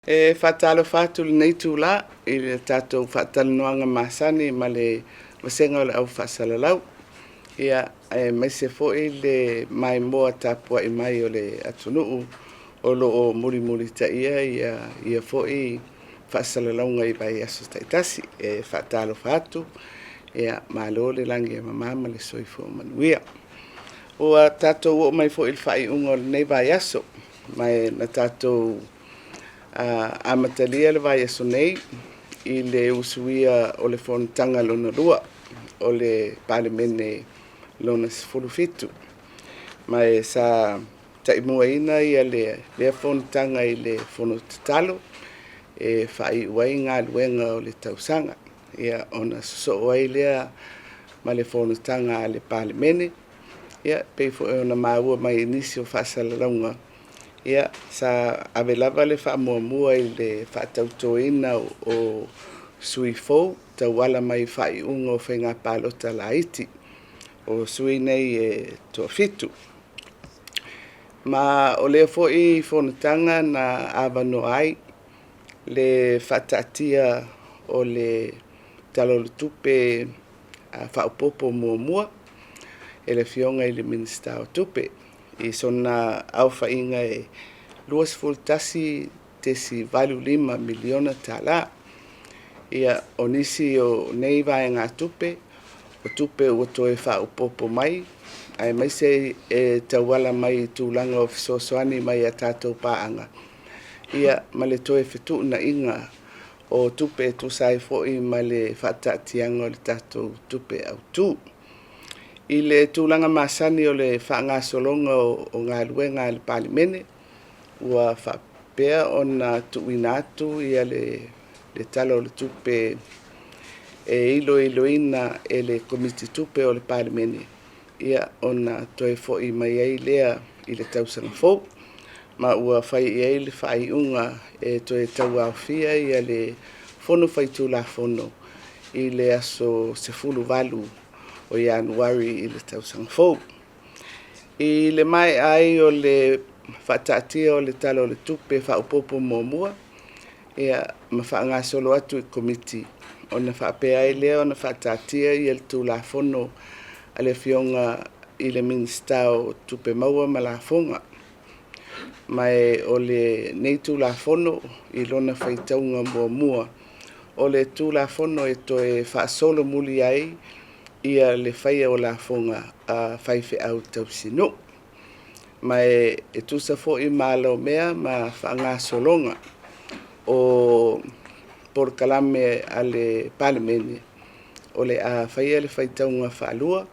E faatalofa atu i lenei itula i le tatou faatalanoaga masani ma le vasega o le au faasalalau, ia, aemaise foi le maimoa tapuai mai o le atunuu o lo o mulimulitaia ia foi faasalalauga i vaiaso taitasi. E faatalofa atu, ia, malo le lagi e mama ma le soifua manuia. Ua tatou oo mai foi i le faaiuga o lenei vaiaso, ma na tatou amatalia le vaiaso nei i le usuia o le Fonotaga Lona Lua o le Palemene Lona XVII. Ma e sa taimuaina lea Fonotaga i le Fono Tatalo e faaiu ai galuega o le tausaga, ia, ona sosoo ai lea ma le Fonotaga a le Palemene. Ia, pei foi ona maua mai i nisi o faasalalauga, ia, sa ave lava le faamuamua i le faatautoina o sui fou tauala mai i faaiuga o faiga palota laiti. O sui nei e toafitu. Ma o lea foi fonotaga na avanoa ai le faataatia o le Tala o le Tupe Faaopoopo Muamua e le Afioga i le Minisita o Tupe i sona aofaiga e $21.85 miliona. Ia, o nisi o nei vaegatupe, o tupe ua toe faaopoopo mai, aemaise e tauala mai i tulaga o fesoasoani mai a tatou paaga, ia ma le toe fetuunaiga o tupe e tusa ai foi ma le faataatiaga o le tatou tupe autu. I le tulaga masani o le faagasologa o galuega a le Palemene, ua faapea ona tuuina atu ia le Tala o le Tupe e iloiloina e le Komiti Tupe o le Palemene, ia, ona toe foi mai ai lea i le tausaga fou. Ma ua fai i ai le faaiuga e toe tauaofia le Fono Faitulafono i le aso 18 o Ianuari i le tausaga fou. I le maea ai o le faataatia o le Tala o le Tupe Faaopoopo Muamua, ia, ma faagasolo atu i Komiti, ona faapea ai lea ona faataatia le Tulafono a le Afioga i le Minisita o Tupe Maua ma Lafoga. Ma o lenei Tulafono i lona faitauga muamua, o le Tulafono e toe faasolomuli ai ia le faia o lafoga a faifeau tausinuu. Ma e tusa foi ma alomea ma faagasologa o polokalame a le Palemene, o le a faia le faitauga faalua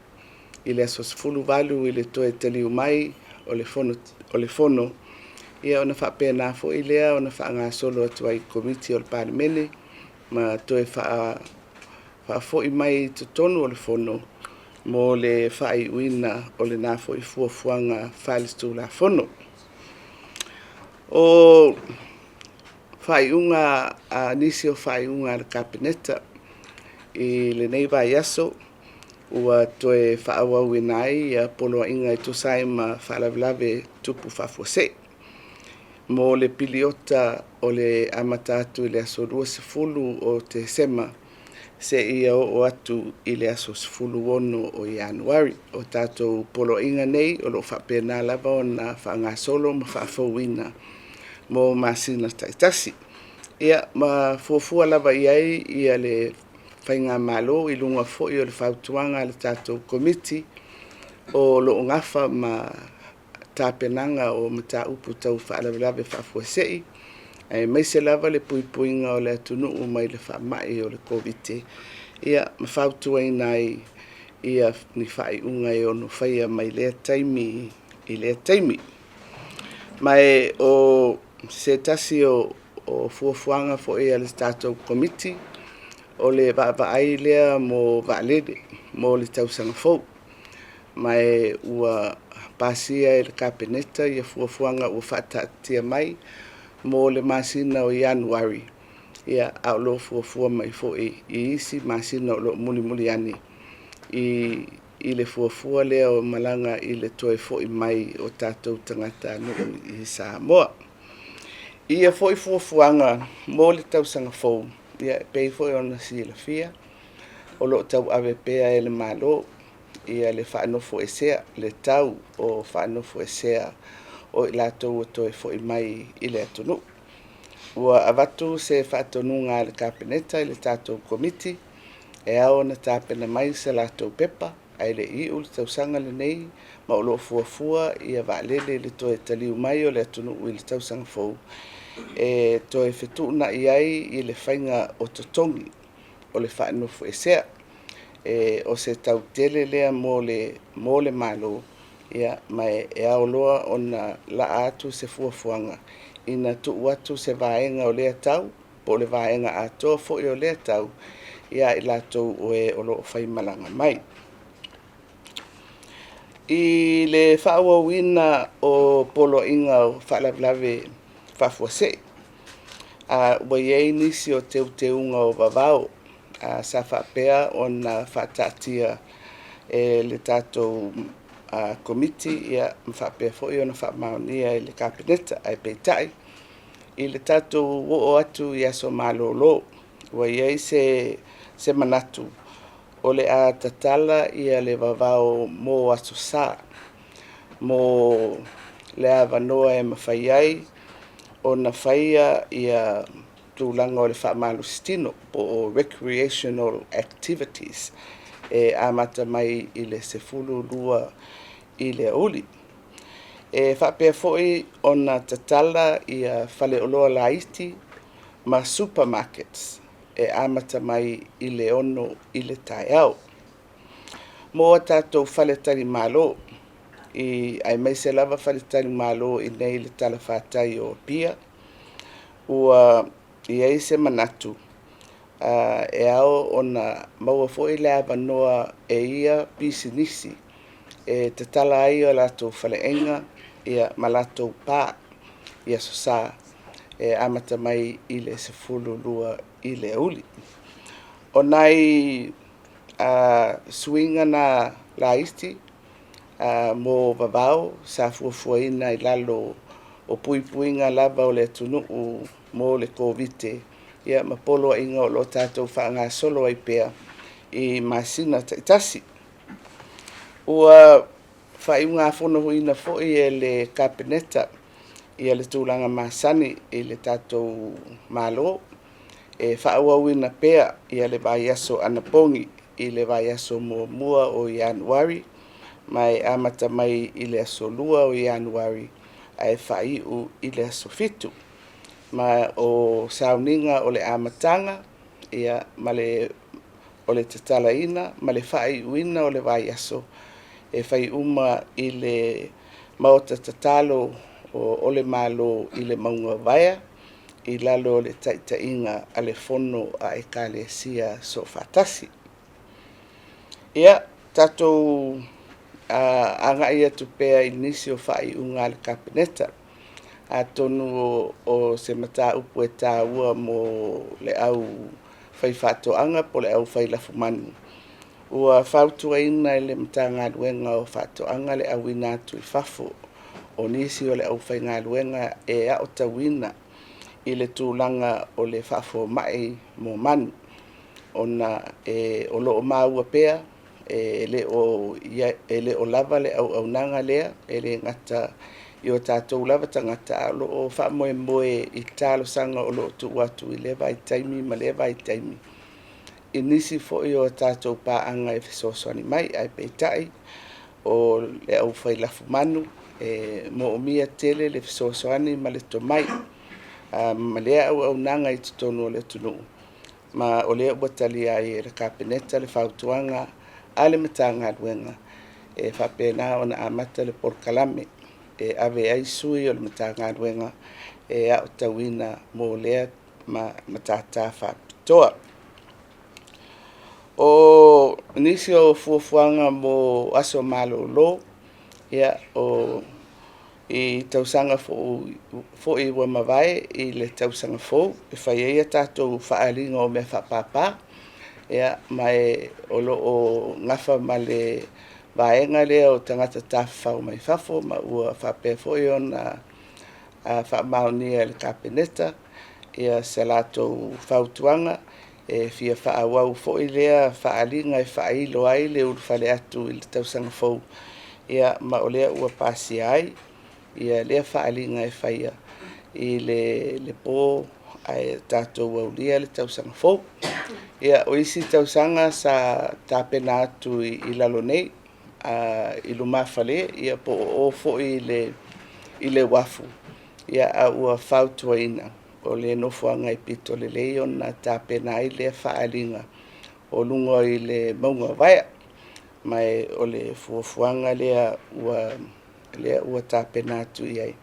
i le aso 18 i le toe taliu mai o le Fono, ia ona faapena foi lea ona faagasolo atu ai i Komiti o le Palemene ma toe faafoi mai i totonu o le Fono mo le faaiuina o lena foi fuafuaga faale-Tulafono. O faaiuga a nisi o faaiuga a le Kapeneta i lenei vaiaso, ua toe faaauauina ai poloaiga e tusa ai ma faalavelave tupu faafuasei mo le piliota o le amata atu i le aso 20 o Tesema seia oo atu i le aso 16 o Ianuari. O tatou poloaiga nei o lo o faapena lava ona faagasolo ma faafouina mo masina taitasi. Ia, ma fuafua lava i ai le Faigamalo i luga foi o le fautuaga a le tatou Komiti o lo o gafa ma tapenaga o mataupu tau faalavelave faafuasei, aemaise lava le puipuiga o le atunuu mai le faamai o le Koviti, ia, ma fautuaina ai ia ni faaiuga e ono faia mai lea taimi i lea taimi. Ma o se tasi o fuafuaga foi a le tatou Komiti, o le vaavaai lea mo vaalele mo le tausaga fou. Ma ua pasia e le Kapeneta ia fuafuaga ua faataatia mai mo le masina o Ianuari, ia, a o lo o fuafua mai foi i isi masina o lo o mulimuli ane i le fuafua lea o malaga i le toe foi mai o tatou tagatanuu i Samoa. I ia foi fuafuaga mo le tausaga fou, ia e pei foi ona silafia, o lo o tauave pea e le Malo ia le faanofoesea, le tau o faanofoesea o i latou ua toe foi mai i le atunuu. Ua avatu se faatonuga a le Kapeneta i le tatou Komiti e ao ona tapena mai se latou pepa ae le i iu le tausaga lenei, ma o lo o fuafua ia vaalele i le toe taliu mai o le atunuu i le tausaga fou e toe fetuunai ai i le faiga o totogi o le faanofoesea. E, o se tau tele lea mo le Malo, ia, ma e ao loa ona laa atu se fuafuaga ina tuu atu se vaega o lea tau, po o le vaega atoa foi o lea tau, ia i latou o e o lo o faimalaga mai. I le faaauauina o poloaiga o faalavelave faafuasei, ua i ai nisi o teuteuga o vavao sa faapea ona faataatia e le tatou Komiti, ia, ma faapea foi ona faamaonia e le Kapeneta. Ae peitai, i le tatou oo atu i aso malolo, ua i ai se manatu o le a tatala ia le vavao mo Aso Sa, mo le avanoa e mafai ai ona faia ia tulaga o le faamalositino po o recreational activities e amata mai i le 12 i le aoauli. E faapea foi ona tatala ia faleoloa laiti ma supermarkets e amata mai i le 6 i le taeao. Mo a tatou faletalimalo, aemaise lava faletalimalo i nei le talafatai o Apia, ua i ai se manatu e ao ona maua foi le avanoa e ia pisinisi e tatala ai o latou faleaiga, ia, ma latou pa i Aso Sa e amata mai i le 12 i le aoauli. O nai suiga na laiti mo vavao sa fuafuaina i lalo o puipuiga lava o le atunuu mo le Koviti, ia, ma poloaiga o lo o tatou faagasolo ai pea i masina taitasi. Ua faaiugafonoina foi e le Kapeneta ia le tulaga masani i le tatou Malo e faaauauina pea ia le vaiaso anapogi i le vaiaso muamua o Ianuari, ma e amata mai i le aso 2 o Ianuari ae faaiu i le aso 7. Ma o sauniga o le amataga, ia, ma le o le tatalaina ma le faaiuina o le vaiaso e fai uma i le maota tatalo o le Malo i le Mauga o Vaea i lalo o le taitaiga a le Fono a Ekalesia Soofaatasi. Ia, tatou agai atu pea i nisi o faaiuga a le Kapeneta. Atonu o se mataupu e taua mo le au faifaatoaga po o le au fai lafumanu, ua fautuaina e le Matagaluega o Faatoaga le auina atu i fafo o nisi o le aufaigaluega e aotauina i le tulaga o le faafomai mo manu, ona e o lo o maua pea e le o lava le auaunaga lea, e le gata i o tatou lava tagata, a o lo o faamoemoe i talosaga o lo o tuu atu i lea vaitaimi ma lea vaitaimi i nisi foi o tatou paaga e fesoasoani mai. Ae peitai, o le aufai lafumanu e moomia tele le fesoasoani ma le tomai ma lea auaunaga i totonu o le atunuu, ma o lea ua talia ai e le Kapeneta le fautuaga a le Matagaluega e faapena ona amata le polokalame e ave ai sui o le Matagaluega e aotauina mo lea matata faapitoa. O nisi o fuafuaga mo aso malolo, ia, o i tausaga foi ua mavae i le tausaga fou e fai ai a tatou faaaliga o mea faapapa, ia, ma e o lo o nafa ma le vaega lea o tagata tafafao mai fafo, ma ua faapea foi ona faamaonia e le Kapeneta se latou fautuaga e fia faaauau foi lea faaaliga e faailo ai le ulufale atu i le tausaga fou, ia ma o lea ua pasia ai lea faaaliga e faia i le po ae tatou aulia le tausaga fou. Ia, o isi tausaga sa tapena atu i lalo nei i lumafale ia po o o foi i le uafu, ia a ua fautuaina o le nofoaga e pito lelei ona tapena ai lea faaaliga o luga i le mauga o Vaea. Ma o le fuafuaga lea ua tapena atu i ai,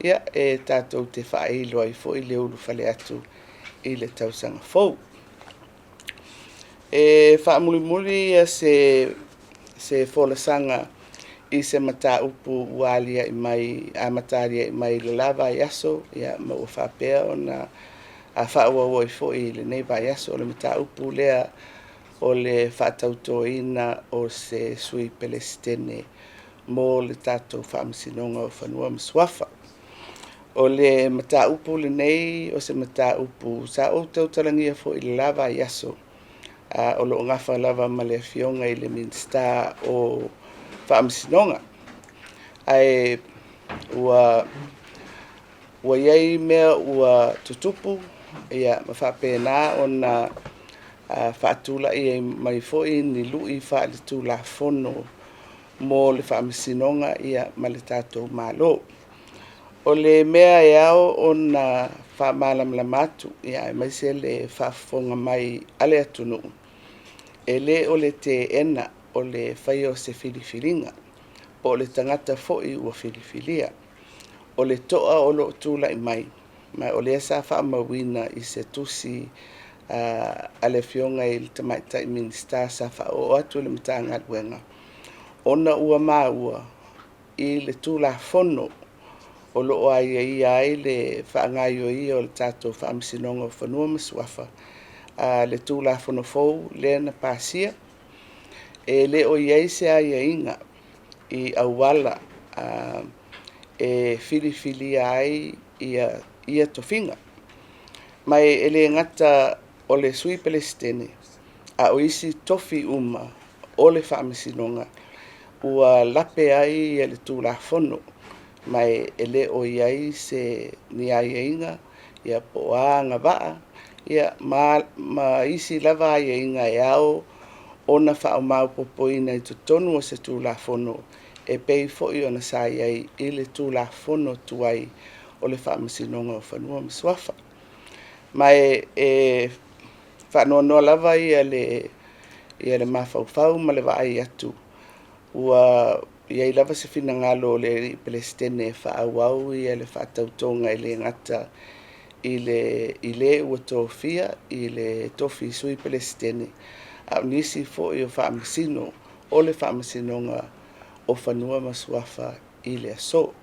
ia e tatou te faailo ai foi le ulufale atu i le tausaga fou. E faamulimuli se folasaga i se mataupu ua aliae mai, amata aliae mai i le la vaiaso, ia ma ua faapea ona faaauau ai foi i lenei vaiaso. O le mataupu lea o le faatautoina o se Sui Peresetene mo le tatou Faamasinoga o Fanua ma Suafa. O le mataupu lenei o se mataupu sa ou tautalagia foi i le la vaiaso, o lo o gafa lava ma le Afioga i le Minisita o Faamasinoga. Ae ua i ai mea ua tutupu ma faapena ona faatulai mai foi ni lui faaletulafono mo le Faamasinoga ma le tatou Malo. O le mea e ao ona faamalamalama atu, aemaise le faafofoga mai a le atunuu, e le o le teena o le faia o se filifiliga po o le tagata foi ua filifilia. O le toa o lo o tulai mai, ma o lea sa faamauina i se tusi a le Afioga i le Tamaitai Minisita sa faaoo atu i le Matagaluega, ona ua maua i le Tulafono o lo o aiaia ai le faagaoioia o le tatou Faamasinoga o Fanua ma Suafa, le Tulafono fou lea na pasia, e le o i ai se aiaiga i auala e filifilia ai ia tofiga. Ma e le gata o le Sui Peresetene, a o isi tofi uma o le Faamasinoga ua lape ai le Tulafono, ma e le o i ai se ni aiaiga po o a agavaa ma isi lava aiaiga e ao ona faamaopoopoina i totonu o se Tulafono e pei foi ona sa i ai i le Tulafono tuai o le Faamasinoga o Fanua ma Suafa. Ma e faanoanoa lava le mafaufau ma le vaai atu ua i ai lava se finagalo o le alii Peresetene e faaauau le faatautoga e le gata i le ua tofia i le tofi Sui Peresetene, a o nisi foi o Faamasino o le Faamasinoga o Fanua ma Suafa i le aso.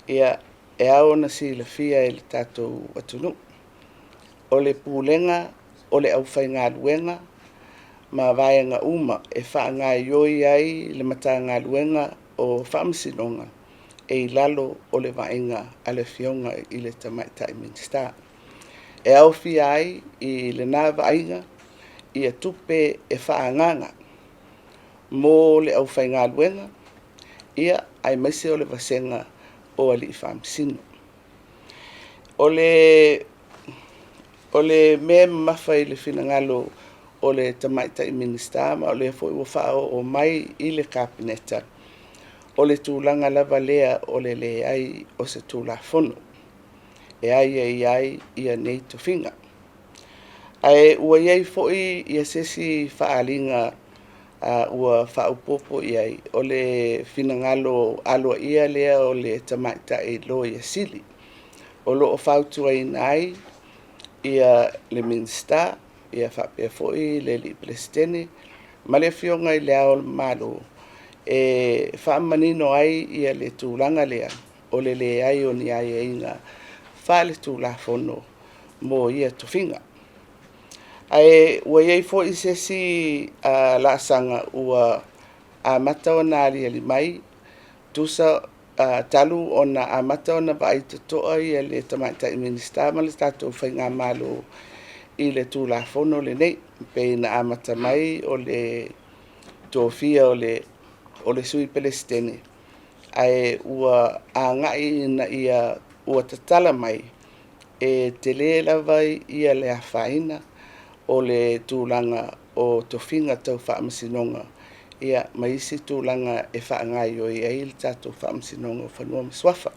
Ia, e ao ona silafia e le tatou atunuu, o le pulega o le aufaigaluega ma vaega uma e faagaoioi ai le Matagaluega o Faamasinoga e i lalo o le vaaiga a le Afioga i le Tamaitai Minisita. E aofia ai i lena vaaiga tupe e faaagaaga mo le aufaigaluega, aemaise o le vasega o alii faamasino. O le mea e mamafa i le finagalo o le Tamaitai Minisita, ma o lea foi ua faaoo mai i le Kapeneta, o le tulaga lava lea o le leai o se Tulafono e aiaia ai nei tofiga. Ae ua i ai foi se isi faaaliga ua faaopoopo i ai, o le finagalo aloaia lea o le Tamaitai Loia Sili, o lo o fautuaina ai le Minisita faapea foi le alii Peresetene ma le Afioga i Le Ao o le Malo e faamanino ai le tulaga lea o le leai o ni aiaiga faaletulafono mo ia tofiga. Ae ua i ai foi se isi laasaga ua amata ona aliali mai, tusa Talu ona amata ona vaai totoa le Tamaitai Minisita ma le tatou Faigamalo i le Tulafono lenei, pei ona amata mai o le tofia o le Sui Peresetene, ae ua agai ina ia ua tatala mai, e tele lava le afaina o le tulaga o tofiga tau faamasinoga ma isi tulaga e faagaoioi ai le tatou Faamasinoga o Fanua ma Suafa.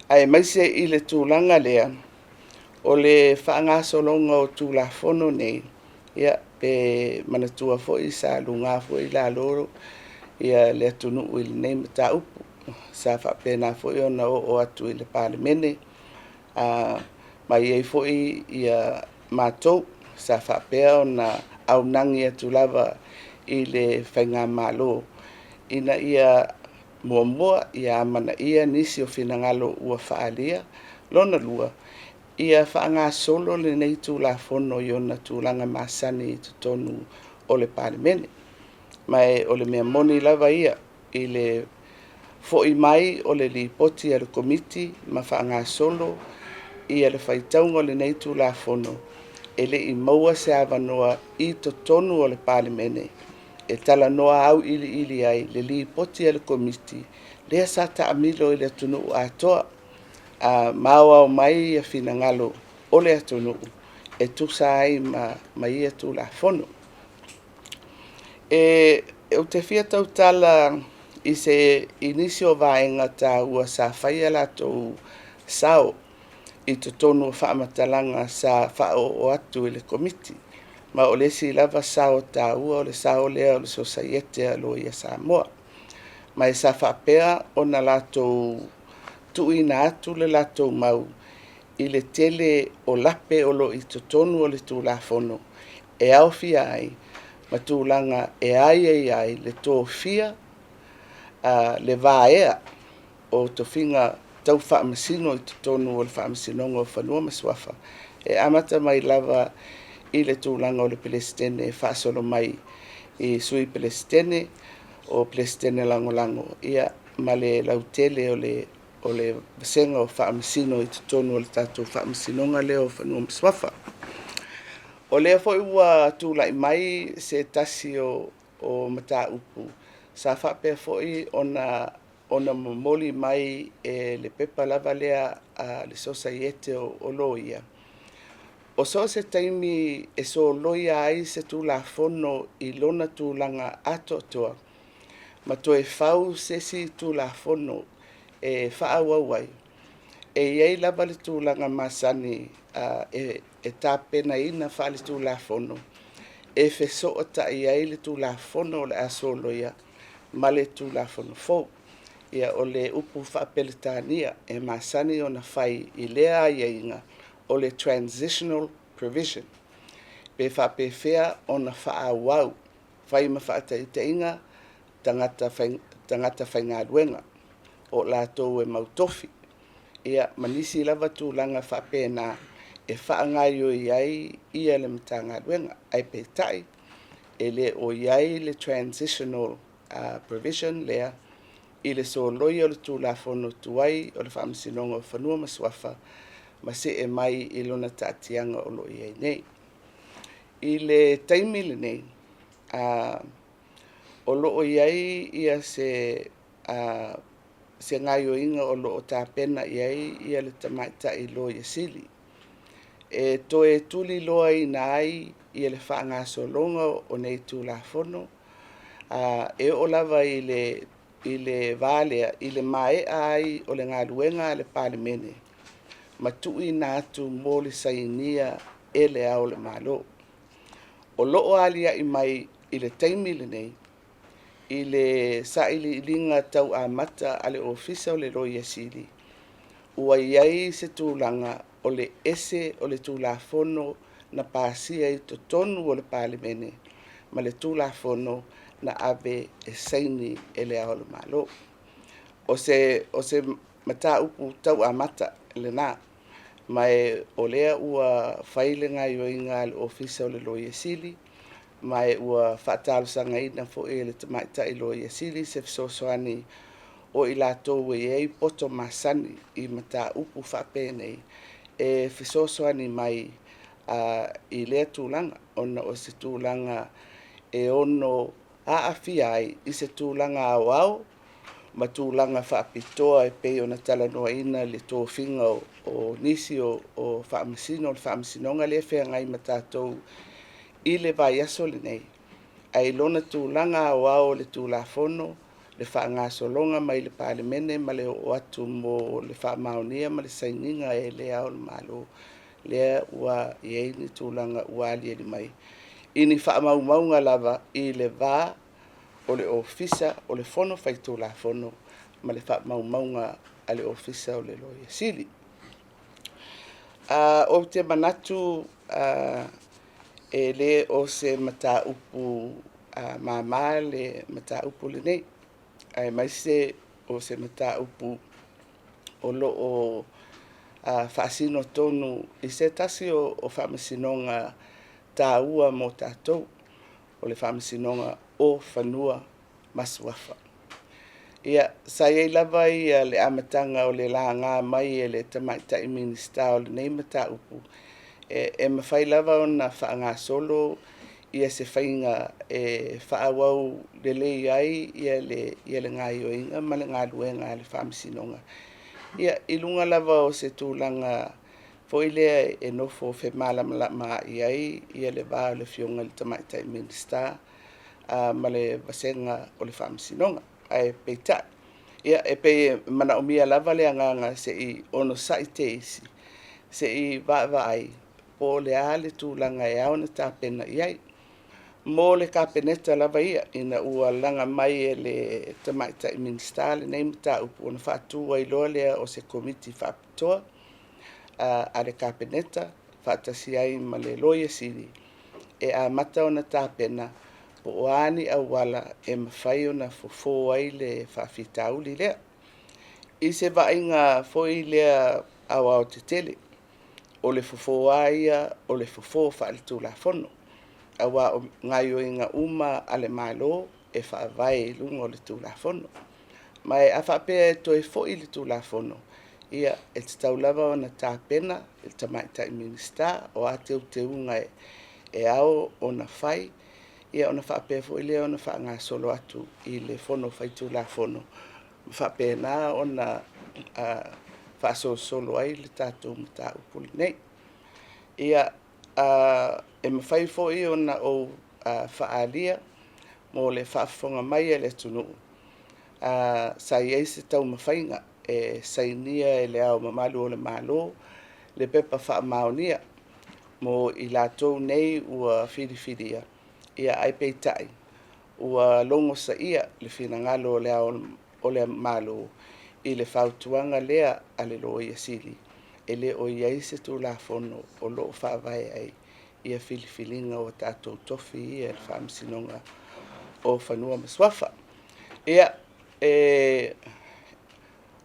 Aemaise i le tulaga lea o le faagasologa o Tulafono nei, pe manatua foi sa luga foi lalo le atunuu i lenei mataupu, sa faapena foi ona oo atu i le Palemene, ma e i ai foi matou sa faapea ona aunagi atu lava i le faigamalo ina ia muamua, ia amanaia nisi o finagalo ua faaalia. Lona lua, ia faagasolo lenei Tulafono i ona tulaga masani i totonu o le Palemene. Ma o le mea moni lava ia i le foi mai o le Lipoti a le Komiti ma faagasolo le faitauga o lenei Tulafono, e le i maua se avanoa i totonu o le Palemene e talanoa auiliili ai le Lipoti a le Komiti lea sa taamilo i le atunuu atoa, ma aoao mai finagalo o le atunuu e tusa ai ma ia Tulafono. Ou te fia tautala i nisi o vaega taua sa fai a latou sao i totonu o faamatalaga sa faaoo atu i le Komiti. Ma o le isi lava sao taua o le sao lea o le Sosaiete a Loia a Samoa. Ma e sa faapea ona latou tuuina atu le latou mau i le tele o lape o lo o i totonu o le Tulafono e aofia ai ma tulaga e aiaia ai le tofia, le vaea o tofiga tau Faamasino i totonu o le Faamasinoga o Fanua ma Suafa, e amata mai lava i le tulaga o le Peresetene e faasolo mai i Sui Peresetene, o Peresetene Lagolago ma le lautele o le vasega o Faamasino i totonu o le tatou Faamasinoga lea o Fanua ma Suafa. O lea foi ua tulai mai se tasi o mataupu sa faapea foi ona momoli mai e le pepa lava lea a le Sosaiete o Loia, o so o se taimi e soloia ai se Tulafono i lona tulaga atoatoa ma toe fau se isi Tulafono e faaauau ai, e i ai lava le tulaga masani e tapenaina faale-Tulafono e fesootai ai le Tulafono o le a soloia ma le Tulafono fou. O le upu faa-Peretania e masani ona fai i lea aiaiga, o le transitional provision, pe faapefea ona faaauau. Fai ma faataitaiga, tagata faigaluega o latou e mautofi, ma nisi lava tulaga faapena e faagaoioi ai le Matagaluega. Ae peitai, e le o i ai le transitional provision lea i le soloia o le Tulafono tuai o le Faamasinoga o Fanua ma Suafa ma see mai i lona taatiaga o lo o i ai nei. I le taimi lenei, o lo o i ai se gaoioiga o lo o tapena i ai le Tamaitai Loia Sili e toe tuliloaina ai le faagasologa o nei Tulafono, e oo lava i le va lea i le maea ai o le galuega a le Palemene ma tuuina atu mo le sainia e Le Ao o le Malo. O lo o aliae mai i le taimi lenei i le sailiiliga tau amata a le Ofisa o le Loia Sili, ua i ai se tulaga o le ese o le Tulafono na pasia i totonu o le Palemene ma le Tulafono na ave e saini e Le Ao o le Malo. O se mataupu tau amata lena, ma o lea ua fai le gaoioiga a le Ofisa o le Loia Sili, ma ua faatalosagaina foi e le Tamaitai Loia Sili se fesoasoani. o i latou e i ai poto masani i mataupu faapenei e fesoasoani mai i lea tulaga, ona o se tulaga e ono aafia ai i se tulaga aoao ma tulaga faapitoa e pei ona talanoaina le tofiga o nisi o Faamasino o le Faamasinoga lea e feagai ma tatou i le vaiaso lenei. Ae i lona tulaga aoao o le Tulafono, le faagasologa mai le Palemene ma le oo atu mo le faamaonia ma le sainiga e Le Ao o le Malo, lea ua i ai ni tulaga ua aliali mai i ni faamaumauga lava i le va o le Ofisa o le Fono Faitulafono ma le faamaumauga a le Ofisa o le Loia Sili. Ou te manatu e le o se mataupu mama le mataupu lenei, aemaise o se mataupu o lo o faasino tonu i se tasi o faamasinoga taua mo tatou, o le Faamasinoga o Fanua ma Suafa. Ia, sa i ai lava le amataga o le laga mai e le Tamaitai Minisita o lenei mataupu, e mafai lava ona faagasolo se faiga e faaauau lelei ai le gaoioiga ma le galuega a le Faamasinoga, ia, i luga lava o se tulaga foi lea e nofo femalamalamaai ai le va o le Afioga i le Tamaitai Minisita ma le vasega o le Faamasinoga. Ae peitai, ia, e pei e manaomia lava le agaga se i onosai teisi se i vaavaai po o le a le tulaga e ao ona tapena i ai. Mo le Kapeneta lava ia, ina ua laga mai e le Tamaitai Minisita lenei mataupu, ona faatu ai loa lea o se Komiti Faapitoa a le Kapeneta faatasi ai ma le Loia Sili e amata ona tapena po o a ni auala e mafai ona fofo ai le faafitauli lea. I se vaaiga foi lea aoaotetele, o le fofo lava ia o le fofo faaletulafono, aua o gaoioiga uma a le Malo e faavae i luga o le Tulafono. Ma a faapea e toe foi le Tulafono, ia, e tatau lava ona tapena le Tamaitai Minisita, o a teuteuga e ao ona fai, ia ona faapea foi lea ona faagasolo atu i le Fono Faitulafono ma faapena ona faasolosolo ai le tatou mataupu lenei. Ia, e mafai foi ona ou faaalia mo le faafofoga mai a le atunuu, sa i ai se taumafaiga e sainia e Le Ao Mamalu o le Malo le pepa faamaonia mo i latou nei ua filifilia, ae peitai ua logosaia le finagalo o Le Ao o le Malo i le fautuaga lea a le Loia Sili, e le o i ai se Tulafono o lo o faavae ai ia filifiliga o tatou tofi ia i le Faamasinoga o Fanua ma Suafa. Ia,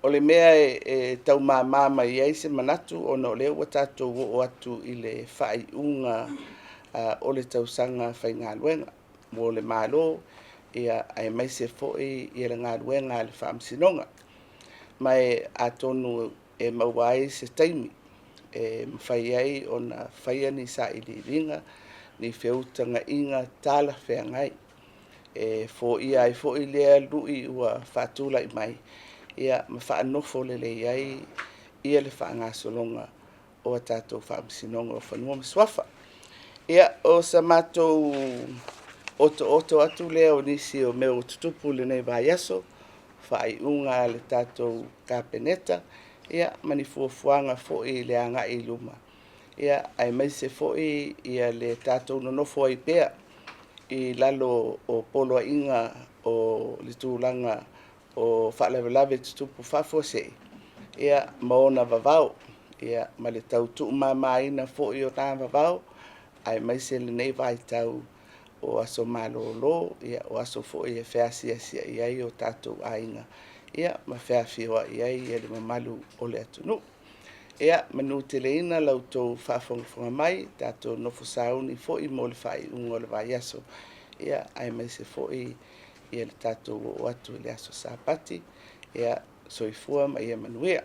o le mea e tau mama mai ai se manatu ona o lea ua tatou oo atu i le faaiuga o le tausaga faigaluega mo le Malo, aemaise foi le galuega a le Faamasinoga. Ma atonu e maua ai se taimi e mafai ai ona faia ni sailiiliga, ni feutagaiga talafeagai e foia ai foi lea lui ua faatulai mai, ma faanofo lelei ai le faagasologa o a tatou Faamasinoga o Fanua ma Suafa. Ia, o se matou otooto atu lea o nisi o mea ua tutupu i lenei vaiaso, faaiuga a le tatou Kapeneta, ma ni fuafuaga foi i le agai i luma, aemaise foi le tatou nonofo ai pea i lalo o poloaiga o le tulaga o faalavelave tutupu faafuasei ma ona vavao, ma le tau tuumamaina foi o na vavao, aemaise lenei vaitau o aso malolo, o aso foi e feasiasiai ai o tatou aiga ma feafioai ai le mamalu o le atunuu. Ia manuteleina la outou faafogafoga mai, tatou nofo sauni foi mo le faaiuga o le vaiaso, aemaise foi le tatou oo atu i le aso Sapati. Ia, soifua ma ia manuia.